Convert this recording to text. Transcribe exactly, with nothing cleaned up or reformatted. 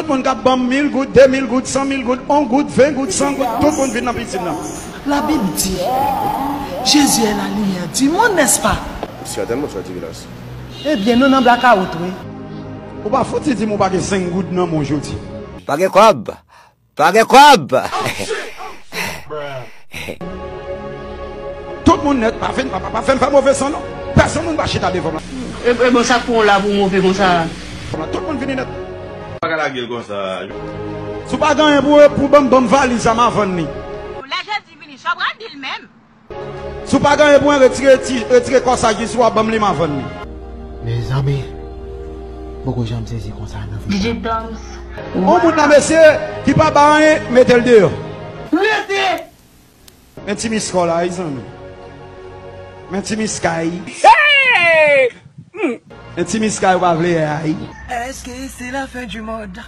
Moun k ap ban m mil goud, de mil goud, san mil goud, yon goud, ven goud, san goud, tout moun vin nan pisin nan. La Bible dit, Jésus est la lumière du monde, n'est-ce pas? Certainement, tu as dit grâce. Ebyen, nou nan blakawout, wi. Ou pa fouti di m ou pa gen senk goud nan men w jodi. Pa gen kòb. Pa gen kòb. Tout moun nèt, pa fè m, pa, pa, pa fè m fè move san non. Pèsonn moun pa chita devan m. E, e bon, sa k pran w la pou move konsa? Tout moun vini nèt. Pa ka lage l konsa. Si w pa gen anyen pou, pou ban m, ban m valiz sa, m a vann li. Lè Jezi vini, sa w pral di l menm? Si w pa gen anyen pou mwen, retire ti, retire kòsaj li, si w ap ban m li, m a vann li. Mezanmi, m poko janm sezi konsa nan vi. D J Toms. On moun la, mesye, ki pa ba anyen, mete l deyò. Rete! Men ti miskò la, wi, zanmi. Men ti miskay. Men ti miskay ou pa vle ay. Est-ce que c'est la fin du monde?